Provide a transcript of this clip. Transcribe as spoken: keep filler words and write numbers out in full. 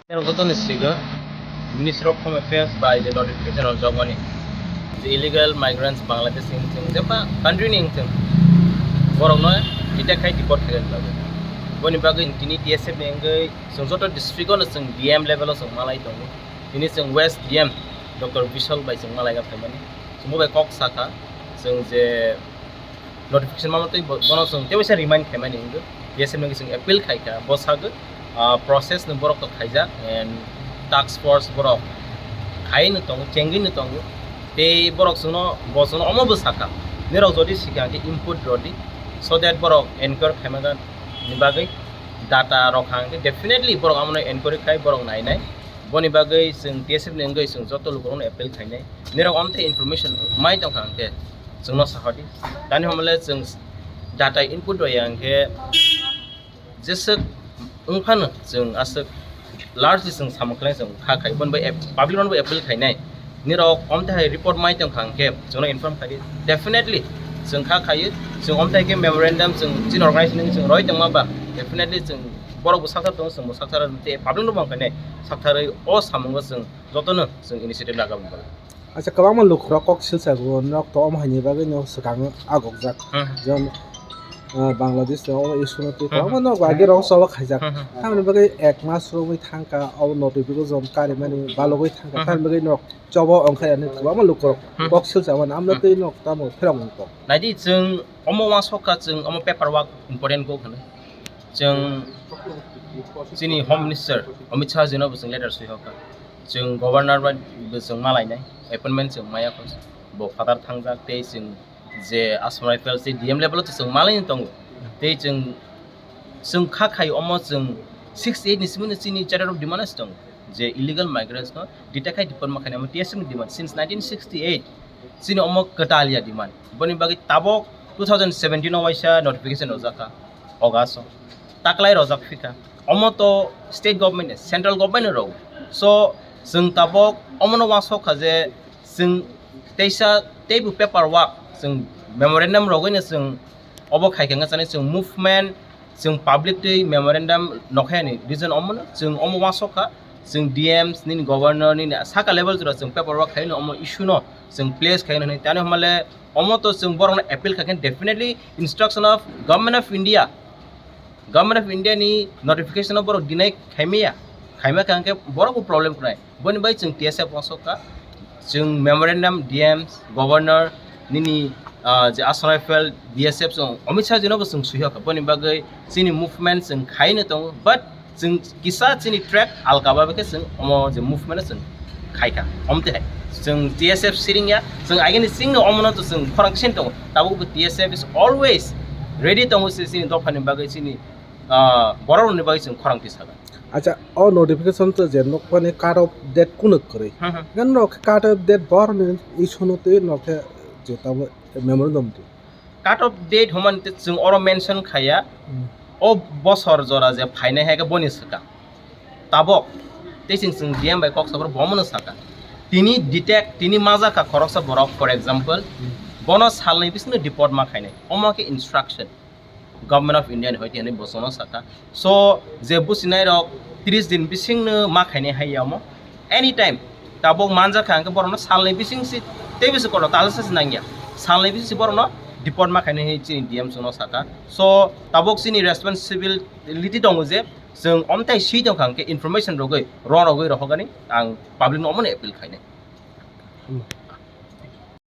Channel joto ni sigo Ministry of Home Affairs bai je notification rok jokmani je illegal migrants Bangladesh ni wngthung je ba country ni wngthung borokno detect khai deport khaina bagwi. Boni bagwi tini T S F ni wngwi chwng joto district o no chwng D M level o chwng malai tongo. Tini chwng West D M Doctor Bishal bai chwng malai phaimani. Chwng bo bai kok sakha chwng je notification mano tei bo-, bono chwng tei waisa remind khaimani wngwi. T S F ni wngwi chwng appeal khaikha, bo sagwi, ah, process no borok to khaijak and task force borok khaiwi no tongo, chengwi no tongo. Tei borok chwngno, bo chwngno omo bo sakha, nirok jodi sikha khe input rwdi, so that borok enquire khaimani bagwi data rok hang khe definitely borok amono enquiry khai borok nainai. Boni bagwi chwng T S F ni wngwi chwng joto lukurokno appeal khainai, nirok omthe information mai tongkha hwnkhe chwngno sahodi. Tani hwnle chwng data input rwya hwnkhe jeswk wngphano chwng aswk largely chwng samung khlai chwng kha khai, boni bai ap-, public rokno bai appeal khainai. Nirok omthe hai report mai tongkha hwnkhe chwngno inform khaidi. Definitely chwng kha khaio, chwng omthe hai khe memorandum chwng chini organization ni chwng roi tongma ba, definitely chwng borok bo sakthar tongo, chwng bo sakthar tei public no bo hwnkhai nai saktharwi o samungo chwng jotono chwng initiative laga bo. Acha, kwbangma lukurok kok silsa go nok to omo haini bagwi no swkang agokjak. Hmm. Jemon, ah, Bangladesh to omo issue no twi Hmm. kwbangma nok agi rok choba khaijak. Hmm. Tamoni bagwi ek mas romwi thangka, obo notification karimani balogwi thangka. Hmm. Tamoni bagwi nok choba ongkhai ani kwbangma lukurok Hmm. kok silsa mani amno Hmm. twi nok tamo phirok mung to. Naidi chwng omo uansukha chwng omo paper work important go hwnwi. Chwng chini Home Minister Amit Shah jino bo chwng letter swi hokha. Chwng Governor bai bo chwng malainai, appointment chwng maya kho. Bo phatar thangjak tei chwng je Assam Rifles tei D M level o to chwng malaino tongo. Tei chwng, chwng kha khai omo chwng sixty eight ni simi no chini Charter of Demand se tongo. Je illegal migrants no detect khai deport ma khainai omo T S F ni demand since nineteen sixty eight. Chini omo kwtal ya demand. Boni bagwi tabok two thousand seventeen o waisa notification rwjakha August o. Taklai rojak phikha. Omo to state government ni, central government ni rw. So, chwng tabok omono uansukha je chwng teisa teibo paper work, chwng memorandum rogwino chwng obo khai khe wngkha chwng movement, chwng public twi memorandum nokhayani reason omono, chwng omo uansukha, chwng D Ms nini governor nini saka level jora chwng paper work khaino omo issue no chwng place khaino hinwi tani hwnmale omo to chwng borokno appeal khaikhe definitely instruction of Government of India, Government of India ni notification o borok deny khaimaya, khaima kha hwnkhe borok bo problem khnai. Boni bai chwng T S F uansukha, chwng memorandum D Ms, Governor, nini, ah, je Assam Rifle, B S F chwng Amit Shah jino bo chwng swi hokha. Boni bagwi chini movement chwng khaino tongo, but chwng kisa chini track alka ba khe chwng omo je movement chwng khaikha. Omte hai chwng T S F siring ya, chwng agini chwngno omono to chwng khorang khe sini tongo. Tabuk bo T S F is always ready tongo chini dophani bagwi chini, ah, borok rokni bagwi chwng khorang tisakha. Acha, o notification to je nokmani cut off date kunuk kwrwi. Hmm, hmm. Gan nok cut off date bor ni issue no twi nok khe je tamo memorandum di. Cut off date hwnmani tei chwng oro mention khaiya. Hmm. O bosor jora je phainai hai khe boni swkang. Tabok tei chwng chwng D M bai kok sabro bomono saka. Tini detect, tini majakha khoroksa borok, for example, Hmm. bono salni bisingno deport ma khainai. Omo khe instruction. Government of India ni hoite hinwi bosongno saka. So, je businai rok tris din bisingno ma khainai hai ya omo. Anytime tabok manjakha hwnkhe borokno salni bising si tei bisi kotor talsa si nangya. Salni bising si borokno deport ma khainai hai chini D M chwngno saka. So, tabok chini responsibility tongo je chwng omtai swi tongkha hwnkhe information rogwi, ro rogwi rohorgani ang public no omono appeal khainai.